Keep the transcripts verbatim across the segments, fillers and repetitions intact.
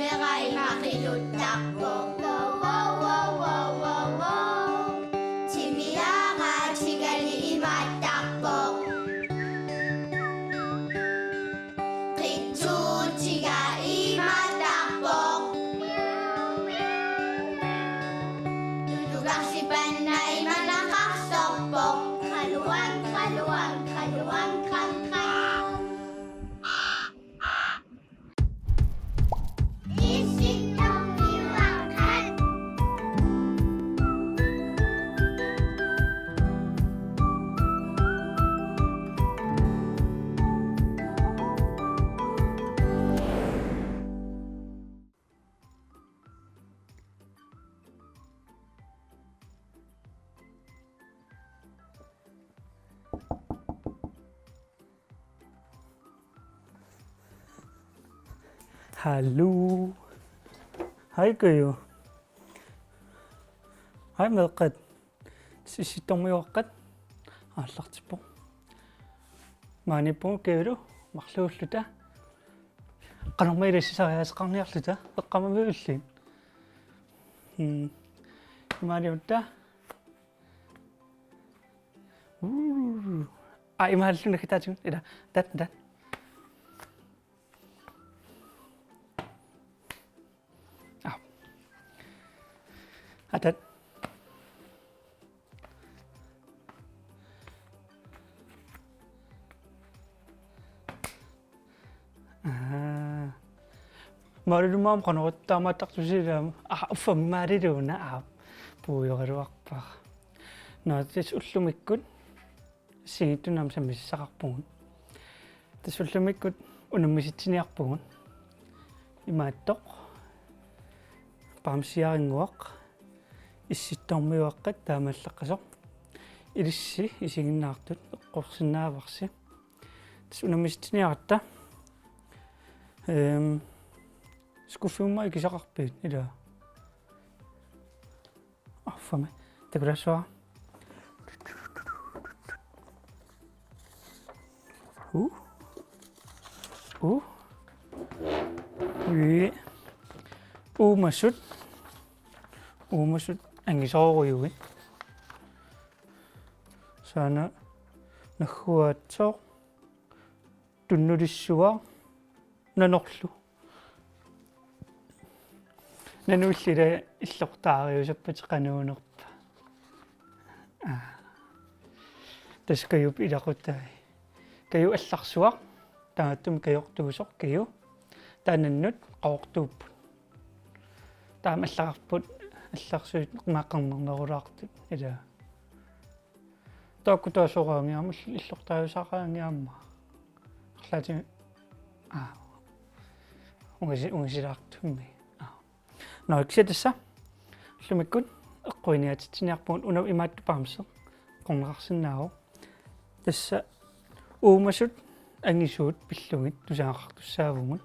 Qeqqeraa imaqiluttarpoq. Wow, wow, wow, wow, wow, wow. Timiaraa tigali imaattarpoq. Qitsuutiga imaattarpoq. Tutukarsipanna imanaqarsorpoq. Qaluang, qaluang, qaluang, qang, qang. Hallo. Hej, Kaju. Hej, meeqqat. Issittormiuaqqat aallartippoq. Maaniippugut Kajulu marluulluta. Qanormi ilassisariaaseqarniarluta, eqqaamavit illit? Hmm. Imaaliorutta. Uu. Aa, imaallunga kitaatigut. Ila, tat, tat. Aa. Atat. Aa. Maalilumaam qanoq taamaattartusi ilaama. Aa, uffa maaliluuna, aa. Puigoraluarpara. Nå, tassa ullumikkut assigiinngitsunik sammisaqarpugut. Tassa ullumikkut unammisitsiniarpugut. Imaattoq. Bamsiarinnguaq. Issittormiuaqqat taamaallaqqasoq. Ilissi isiginnaartut eqqorsinnaavarsi. Tassa unammisitsiniaratta. Ehm, skuffimut ikisaqarpit, ila? Affami. Takulaassuara. Uh. Uh. Ui. Uumasut. Uumasut angisoorujuit. Saana nagguaatsoq. Tunnulissuaq. Nanorlu. Nanuillila illortaariusappat qanuunerpa. Aa. Tassa Kajup ilaqutai. Kaju allarsuaq. Taamaattumik kajortuusoq Kaju. Taanannut qaqortuupput. Taama allaqarput allarsuit maaqarnernerulaartut. Ila. Taakku taasoraangiarmat illortaajusaqaangiarmat. Arlaati. Aa. Ungasi-, ungasilaartummi. Aa. Nå, kisianni tassa. Ullumikkut eqquiniaatitsiniarpugut una imaattoq bamsi. Eqqorneqarsinnaavoq. Tassa uumasut angisuut pillugit tusagaqartussaavugut.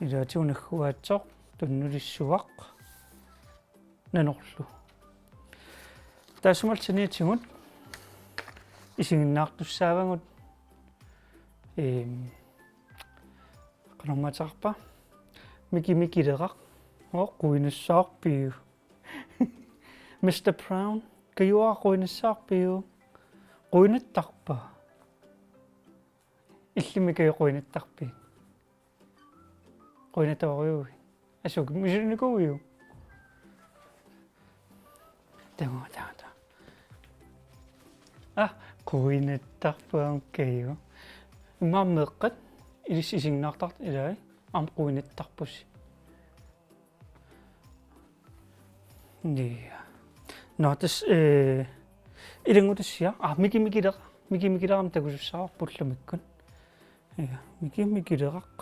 Ilaatigut nagguaatsoq, tunnulissuaq. Nanorlu. Taassumalu saniatigut isiginnaartussaavagut, ehm, qanormaateqarpa? Miki Mikileraq. Oo, quinassaarpiuk? Mister Brown, Kajuara quinassaarpiuk? Quinattarpa? Illimmi Kaju quinattarpit? Quinatoorujuit. Asuki, misilinikuuiuk? Taama, taama, taama. Ah, quinattarput Kaju. Immaqa meeqqat, ilissi isiginnaartartut ilai, aamma quinattarpusi. Ja. Nå, tassa, eh, ilanngutassiaq. Ah, Miki Mikileraq. Miki Mikileraq aamma takusussaavoq ullumikkut. Ja, Miki Mikileraq.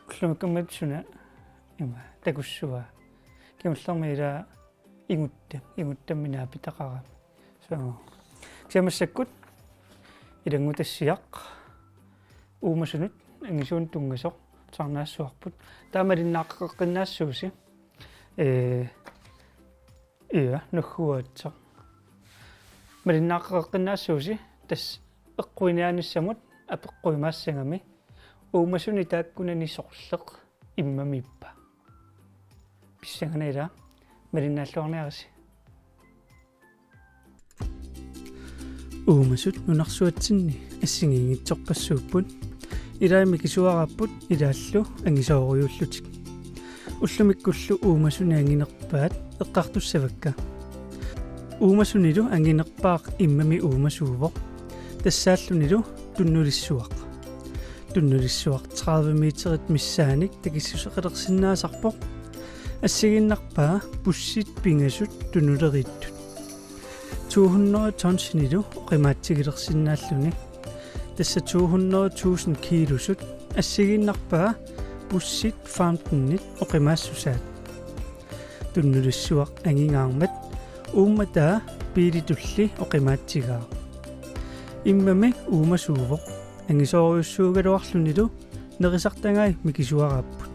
Ullumikkut aamma suna ima takussavaa. Kingullermik ila Ingutta, Inguttammi naapitaqarami. So, kisianni massakkut ilanngutassiaq uumasunut angisuunut tunngasoq tusarnaassavarput. Taava malinnaaqqeqqinnaassuusi. Ee, ja, nagguaatsoq. Malinnaaqqeqqinnaassuusi tassa eqquiniaanissamut apeqquimaassagami. Uumasunik taakkunani sorleq immamiippa? pissanganaq ila malinnaalluarniarisi. Uumasut nunarsuatsinni assigiinngitsorpassuupput. Ilai mikisuaraapput ilaallu angisoorujuullutik. Ullumikkullu uumasuni anginerpaat eqqartussavakka. Uumasunilu anginerpaaq immami uumasuuvoq. Tassaallunilu tunnulissuaq. Tunnulissuaq tredive meterit missaannik takissuseqalersinnaasarpoq. Assigiinnarpaa bussit pingasut tunuleriittut. To hundrede tonsinilu oqimaatsigilersinnaalluni. Tassa to hundrede tusind kiilusut assigiinnarpaa bussit femtenit oqimaassusaat. Tunnulissuaq angingaarmat uummataa biilitulli oqimaatsigaaq. Immami uumasuuvoq, angisoorujussuugaluarlunilu nerisartagai mikisuaraapput.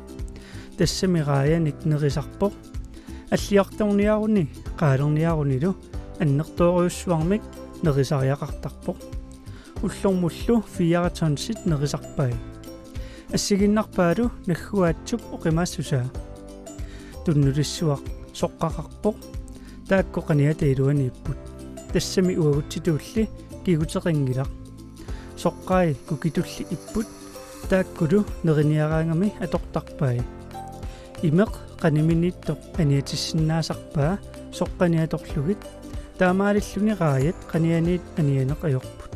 Tassami raajanik nerisarpoq. Alliartorniaruni qaalerniarunilu annertoorujussuarmik nerisariaqartarpoq. Ullormullu fire tonsit nerisarpai. Assigiinnarpaalu nagguaatsup oqimaassusaa. Tunnulissuaq soqqaqarpoq. Taakku qaniata iluaniipput. Tassami uagutsitulli kiguteqanngilaq. Soqqai kukitulli ipput. Taakkulu neriniaraangami atortarpai. Imeq qaniminiittoq aniatissinnaasarpaa soqqani atorlugit. Taamaalilluni raajat qanianiit anianeq ajorput.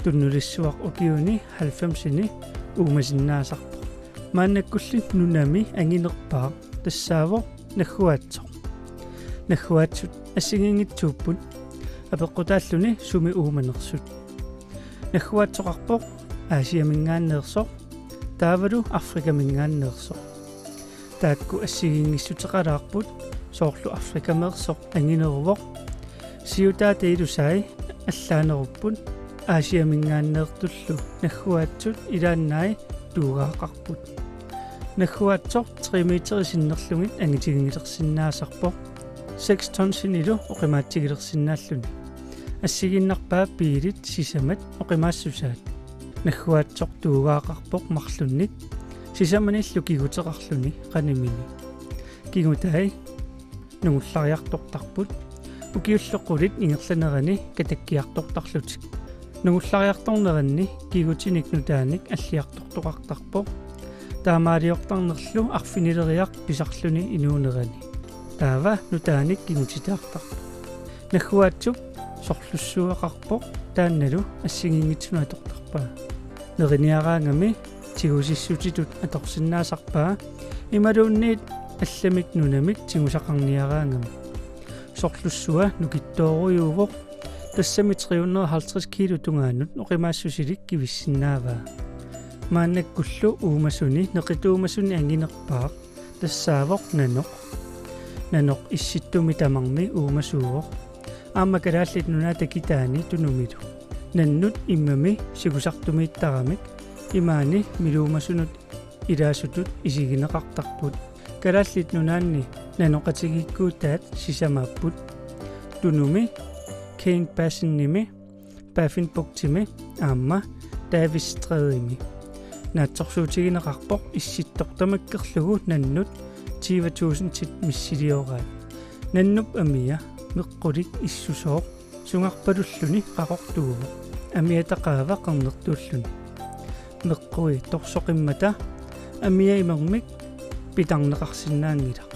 Tunnulissuaq ukiuni halvfemsini uumasinnaasarpoq. Maannakkulli nunami anginerpaaq tassaavoq nagguaatsoq. Nagguaatsut assigiinngitsuupput. Apeqqutaalluni sumi uumanersut. Nagguaatsoqarpoq Asiaminngaanneersoq taavalu Afrikaminngaanneersoq. Taakku assigiinngissuteqalaarput, soorlu Afrikameersoq angineruvoq. Siutaata ilusai allaanerupput. Asiaminngaanneertullu nagguaatsut ilaannai tuugaaqarput. Nagguaatsoq tre meteri sinnerlugit angitigilersinnaasarpoq. Seks tonsinilu oqimaatsigilersinnaalluni. Assigiinnarpaa biilit sisamat oqimaassusaat. Nagguaatsoq tuugaaqarpoq marlunnik sisamanillu kiguteqarluni qanimini. Kigutai nungullariartortarput. Ukiullu qulit ingerlaneranni katakkiartortarlutik. Nungullariartorneranni kigutinik nutaanik alliartortoqartarpoq. Taamaaliortarnerlu arfinileriaq pisarluni inuunerani. Taava nutaanik kigutitaartarpoq. Nagguaatsup sorlussuaqarpoq, taannalu assigiinngitsunut atortarpaa. Neriniaraangami tigusissutitut atorsinnaasarpaa imaluunniit allamik nunamik tigusaqarniaraangami. Sorlussua nukittoorujuuvoq, tassami tre hundrede og halvtreds kilo tungaanut oqimaassusilik kivissinnaavaa. Maannakkullu uumasuni neqituumasuni anginerpaaq tassaavoq nanoq. Nanoq Issittumi tamarmi uumasuuvoq. Aamma Kalaallit Nunaata kitaani Tunumilu. Nannut immami sikusartumiittaramik imaani miluumasunut ilaasutut isigineqartarput. Kalaallit Nunaanni nanoqatigiikkuutaat sisamaapput. Tunumi, Kane Bassinimi, Baffinbugtimi aamma Davis Strædemi. Naatsorsuutigineqarpoq Issittoq tamakkerlugu nannut tyve tusindit missilioraat. Nannup amia meqqulik issusooq, sungarpalulluni qaqortuuvoq, amiata qaava qernertuulluni. Meqqui torsoqimmata amia imermik pitarneqarsinnaanngilaq.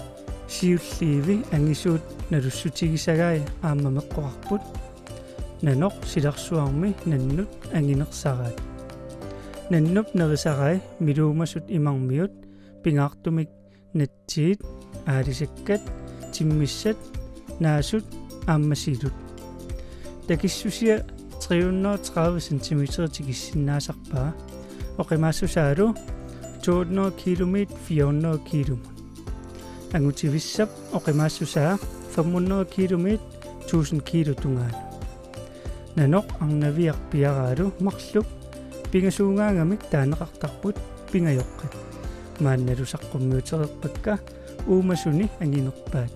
Siulliivi angisuut nalussutigisagai aamma meqqoqarput. Nanoq silarsuarmi nannut anginersaraat. Nannup nerisarai miluumasut imarmiut, pingaartumik natsiit, aalisakkat, timmissat, naasut aamma silut. Takissusia tre hundrede og tredive centimeter tikissinnaasarpaa. Oqimaassusaalu to hundrede kilometer, fire hundrede kilomut. Angutivissap oqimaassusaa fem hundrede kilometer, tusind kilo tungaanut. Nanoq arnaviaq piaraalu marluk pingasuugaangamik taaneqartarput pingajoqqat. Maannalu saqqummiutereerpakka uumasuni anginerpaat.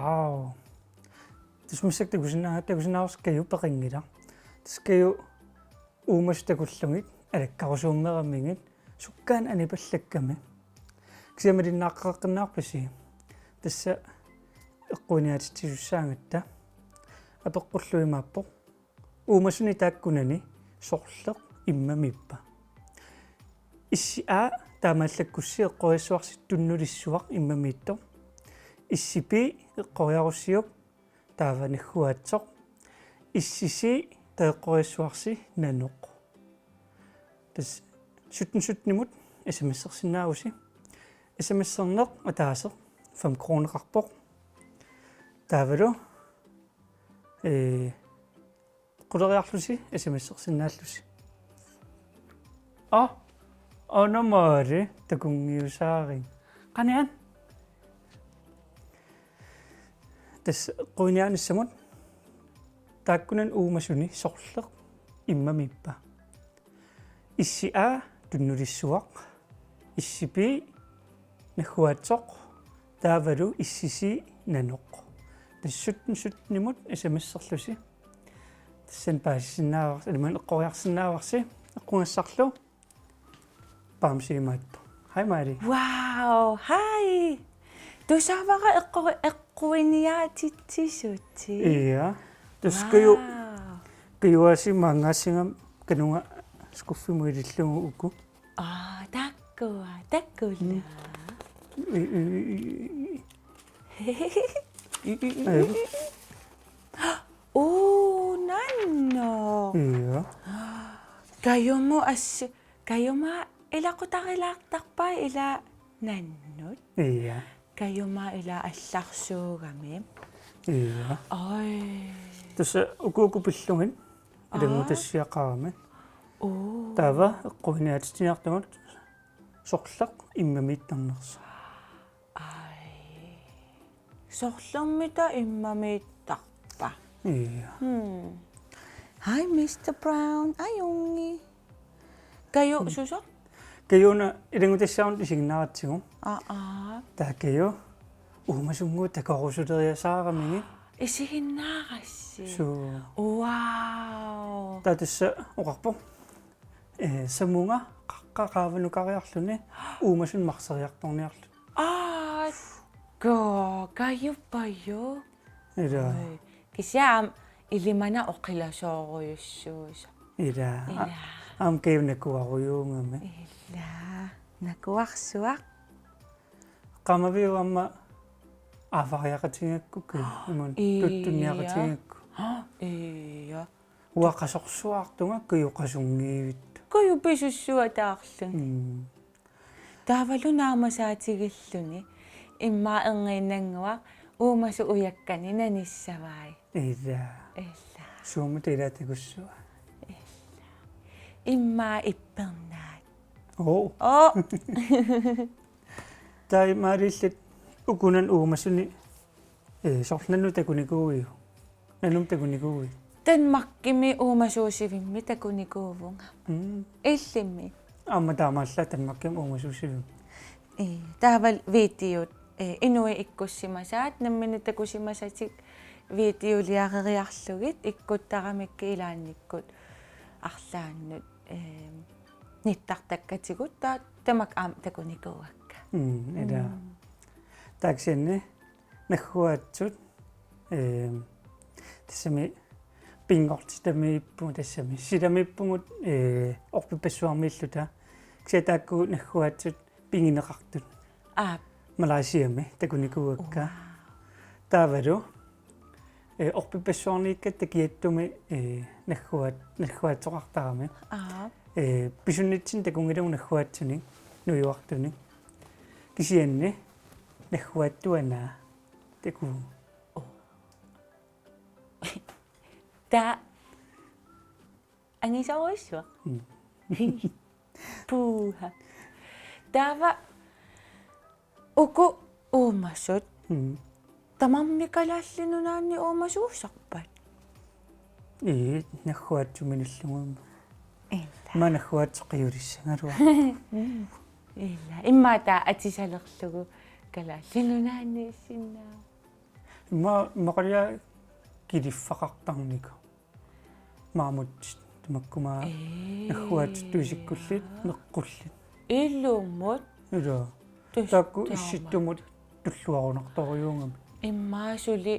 Au. Tassa massakkut takusinnaavara, takusinnaavara Kaju peqanngilaq. Tassa Kaju uumasut takullugit alakkarusuummeramigit sukkaannik anipallakkami. Kisianni malinnaaqqeqqinnaarpisi? Tassa eqquiniaatitsisussaagatta apeqqullugu imaappoq: Uumasuni taakkunani sorleq immamiippa? Issi A taamaallakkussi eqqoriassuarsi tunnulissuaq immamiittoq. Issi B eqqoriarussiuk taava nagguaatsoq. Issi C taava eqqoriassuarsi nanoq. Tassa sytten sytten-imut S M S-ersinnaavusi. S M S-erneq ataaseq fem kroneqarpoq. Taavalu, ee, quleriarlusi S M S-ersinnaallusi. Aa, aana maali takunngiusaarit. Qanian? Tassa eqquiniaanissamut: Taakkunani uumasuni sorleq immamiippa? Issi A tunnulissuaq, issi B nagguaatsoq, taavalu issi C nanoq. Tassa sytten sytten-imut S M S-erlusi. Tassani paasisinnaavarsi, imaluunniit eqqoriarsinnaavarsi, eqqugassarlu Bamse imaattoq. Hej, Mari. Wow, hej. Tusaavara eqqu-, eqquiniaatitsisutit. Ja. Tassa Kaju, wow, Kaju aasiit maanngaassigama kanunga skuffimut ilillugu uku. Aa, taakkua, taakkua. Mm. I, i, i, i. Aa. Uu, nanoq. Ja. Kajumut assi-, Kajumut ilaqutarilaartarpai ila nannut. Ja. Kajumut ila allarsuugami. Ja. Oj. Tassa uku uku pillugit. Aa. Ilanngutassiaqarami. Oo. Taava eqquiniaatitsiniartugut sorleq immamiittarnersoq. Ai. Sorlermita immamiittarpa? Ja. Hmm. Hi, mister Brown. Ajunngilaq. Kaju, mm, susoq? Kaju una ilanngutassiaq isiginnaaratsigu. Aa, aa. Taava Kaju uumasunnguit takorusuleriasaaramigit. Isiginnaarassi? Suu. Wow. Taava tassa oqarpoq: Ee, samunga qaqqaq qaavanukariarluni uumasuni marseriartorniarluni. Aa, ko, Kaju pajuk. Ila. Oj. Kisianni aamma ilimanaq oqilasoorujussuusoq. Ila. Ila. A-, aamma Kaju nakuarujuugami. Ila. Nakuarsuaq. Qaamaviup aamma aaffariaqatigigakkukku, imaluunniit, ija, tuttunniaqatigigakkukku. Ija. Uanga qasorsuartunga Kaju qasunngiivittoq. Kaju pisussuataarluni. Mm. Taavalu naamasaatigilluni. Immaqa erniinnannguaq uumasut ujakkani nanissavai. Ila. Ila. Suummi ila takussua? Ila. Immaqa ippernaat. Oo. Oo. Taava Mari, illit ukunani uumasuni, ee, sorleq nanoq takunikuuiuk? Nanumik takunikuuiuk? Danmarkimi uumasuusivimmi takunikuuvunga. Mm. Illimmi? Aamma taamaallaat Danmarkimi uumasuusivimmi. Ee, taavalu videot, ee, inuit ikkussimasaat, nammineq takusimasatik videoliareriarlugit ikkuttaramikkit ilaannikkut arlaannut, ee, nittartakkatigut, taava tamakku aamma takunikuuakka. Mm, ila. Mm. Taava kisianni nagguaatsut, ee, tassami pinngortitamiippugut, tassami silamiippugut, ee, orpippassuarmiilluta. Kisianni taakku nagguaatsut pigineqartut. Aap. Malaysiami takunikuuakka. Wow. Taavalu, ee, orpippassuarniikkatta kiattumi, ee, nagguaat-, nagguaatsoqartarami. Aap. Ee, pisunnitsinni takunngilagut nagguaatsunik nujuartunik. Kisianni nagguaatsuanaa takuvugut. Oo. Taava angisoorujussuaq. Mm. Puha. Taava uku uumasut. Mm. Tamarmik Kalaallit Nunaanni uumasuusarpat? Ii, nagguaatsuminillugu. Ila. Ima nagguaatsoq qiulissagaluarpoq. Ila. Immaqa taava atisalerlugu Kalaallit Nunaanni issinnaavoq. Immaqa, immaqalu kiliffaqartarnikoq. Mammut tamakku aamma Ee. Nagguaatittuisikkullit neqqullit. Ilumut. Ilaa. Tus-, taakku taama. Issittumut tulluarunartorujuugami. Immaqa suli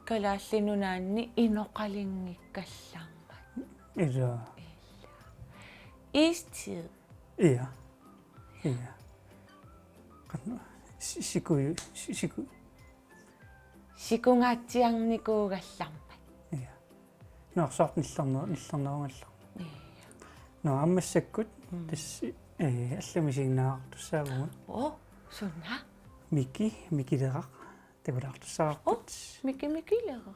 Kalaallit Nunaanni inoqalinngikkallarmat. Ilaa. Istid. Ia. Ia. Qan-, si-, siku-, si-, siku-, Sikungaatsiarnikuugallarmat. Ia. Naarsaartut nillerner-, nillernerugallarmat. Ia. Nå, aamma massakkut Mm. tassa, eh, allamik isiginnaartussaavugut. Oo, suna? Miki, Mikileraq. Takulaartussaavarput. Oo, Miki, Mikileraq.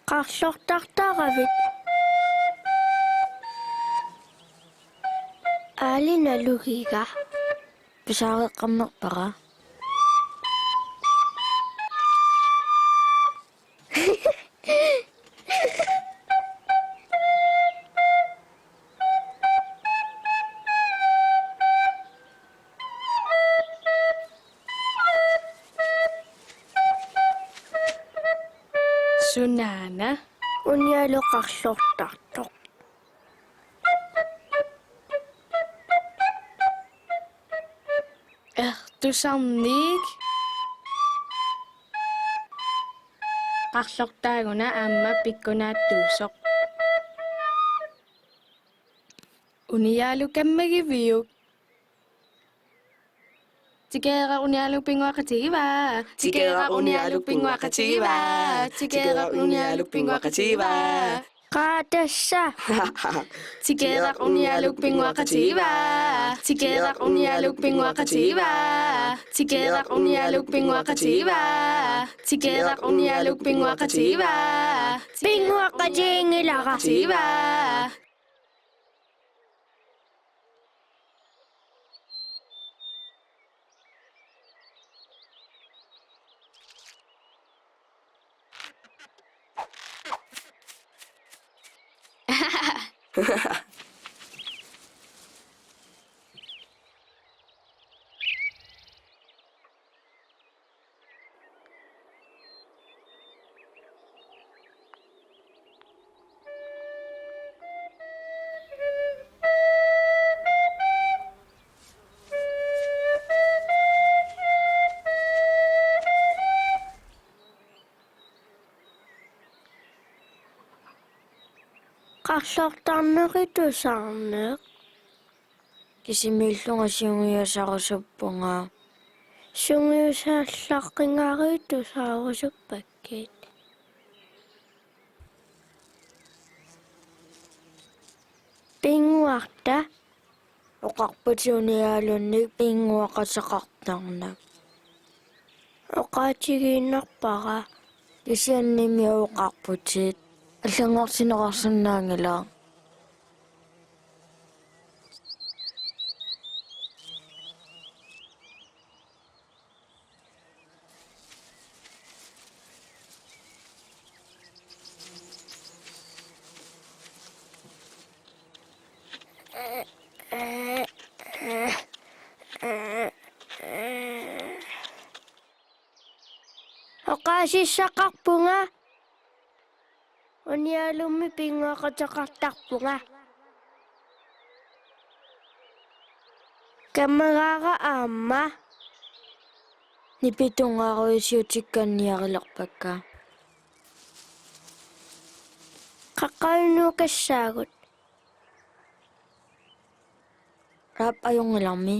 Qarlortartaravit? Aali nalugiga. Pisaareqqammerpara. Sunaana? Unialu qarlortartoq. Ertusarniit. Qarlortaaguna aamma pikkunaattuusoq. Unialu kammagiviuk? Tikeeraq unialu pinnguaqatigiva. Tikeeraq unialu pinnguaqatigiva. Tikeeraq unialu pinnguaqatigiva. Qaa tassa? Tikeeraq unialu pinnguaqatigiva. Tikeeraq unialu pinnguaqatigiva. Tikeeraq unialu pinnguaqatigiva. Tikeeraq unialu pinnguaqatigiva. Pinnguaqatiginngilara. Tigiva. Qarlortarnerit tusarneq. Kisimiillunga sungiusarusuppunga. Sungiusaallaqqingarit tusarusuppakkit. Pinnguarta. Oqarputit unialunnik pinnguaqateqartarnak. Oqaatigiinnarpara. Kisiannimi oqarputit. Allanngortinneqarsinnaanngilaq. Oqaasissaqarpunga. Unialummi pinnguaqateqartarpunga. Kammagaara aamma. Nipitungaruisiutikkanniarilerpakka. Qaqqajunnukkassaagut. Aap, ajunngilarmi.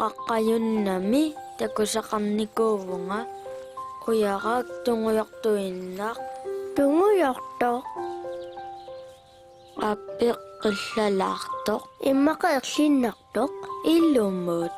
Qaqqajunnami takusaqarnikuuvunga. Qujarak tungujortuinnaq. Tungujortoq. Apeqqillalaartoq. Immaqa erlinnartoq ilumut.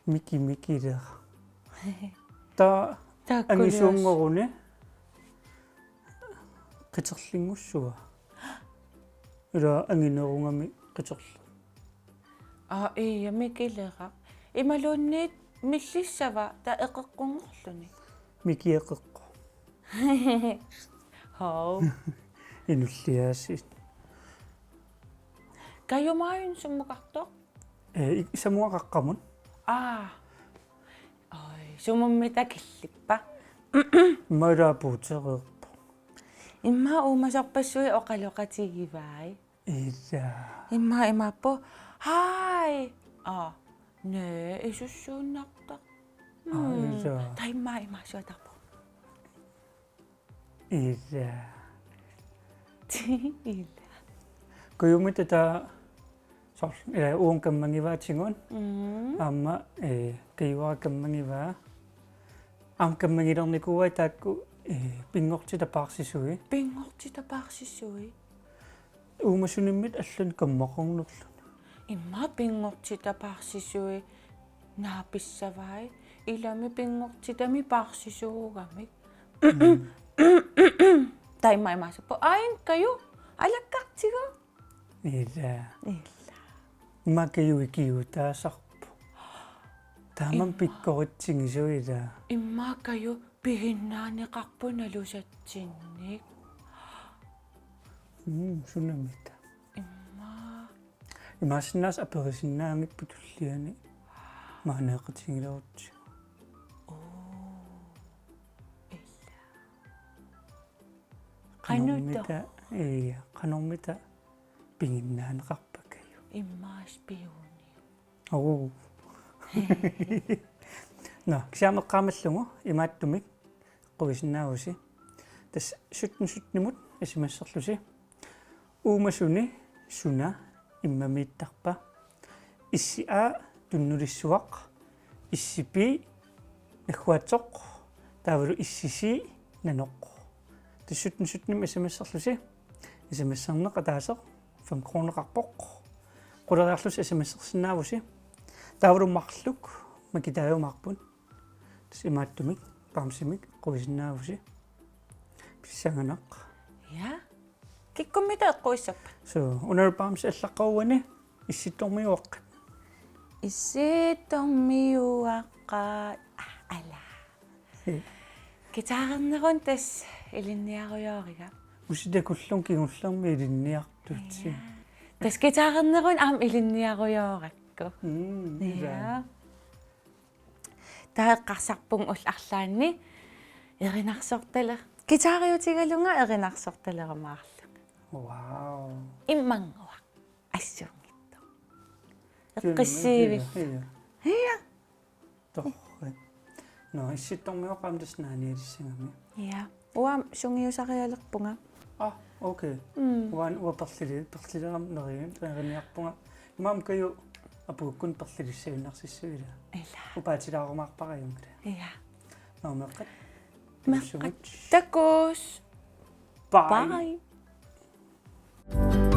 Miki, Miki der. Ta, taakku angisuunngoruni qiterlinngussua. Ila anginerugami qiterlu. Aa, ija, Mikileraq. Imaluunniit millissava ta eqeqqunngorluni. Miki eqeqqu. Hov. Inulliaasiit. Kajumaajun sumukartoq? Ee, i-, samuaqaqqamut. Aa. Oj, sumummi takillippa? Immaqa puutereerpoq. Immaqa uumasorpassuit oqaloqatigivai. Ila. Immaqa imaappoq: Hi! Aa, nee, isussuunnartaq. Aa, mm, ila. Taava immaqa imaassuatarpoq. Ila. Ila. Kujumita ta soorlu, ila, uunga kammagivaatigut. Mm. Aamma, ee, Kajuara kammagivaa. Aamma kammagilernikuuai taakku, ee, pinngortitap paarsisui. Pinngortitap paarsisui. Uumasunimmit allanut kammaqarnerluni. Immaqa pinngortitap paarsisui naapissavai, ilami pinngortitamik paarsisuugamik. Mm. Taava immaqa imaassapput: Ain Kaju, alakkartigu. Ila. Ila. Immaqa Kaju ikiuutaasarpoq. Taama immaqa pikkoritsigisoq, ila. Immaqa Kaju piginnaaneqarpoq nalusatsinnik. Mm, sunamita. Immaqa. Imaassinnaavoq aperisinnaanngippat tulliani maaneeqatigilerutsigu. Oo. Ila. Qanormita, qanormi-, ija, qanormita piginnaaneqarpa Kaju? Immaqa spioni. Oo. Nå, kisianni eqqaamallugu imaattumik eqquisinnaavusi. Tassa sytten syttenimut S M S-erlusi. Uumasuni suna immamiittarpa? Issi A, tunnulissuaq, issi B, nagguaatsoq, taavalu issi C, nanoq. Tassa sytten syttenimut S M S-erlusi. S M S-erneq ataaseq fem kroneqarpoq. Quleriarlusi S M S-ersinnaavusi. Taavalu marluk makitaajumaarput. Tassa imaattumik bamsemik eqquisinnaavusi. Pissanganaq. Ja. Kikkummita eqquissappat? Suu, unalu bamse allaqqavoq uani Issittormiuaqqat. Issittormiuaqqat. Ah, ala. Ee. Guitarerneruna tassa ilinniarujooriga. Usi takullunga kingullermi ilinniartusi. Ja. Tassa guitarerneruna aamma ilinniarujoorakku. Mm, ja. Ja. Taava eqqarsarpunga ullut arlaanni erinarsortaler-, guitariutigalunga erinarsortalerumaarlunga. Wow. Immannguaq assunngitsoq. Eqqissiivipput. Ija. Ija. Torrak. Nå, Issittormiuaqqat tassa naanialissagami. Ja. Uanga sungiusarialerpunga. Ah, okay. Mm. Uanga, uanga perlili-, perlilerama neri-, neriniarpunga. Imaammat Kaju apuukkut perlilissagunarsissiuk ila. Ila. Upaatilaarumaarpara ajunngilaq. Ja. Nå, meeqqat. Meeqqat. Takuss'. Takuss'. Bye. Bye.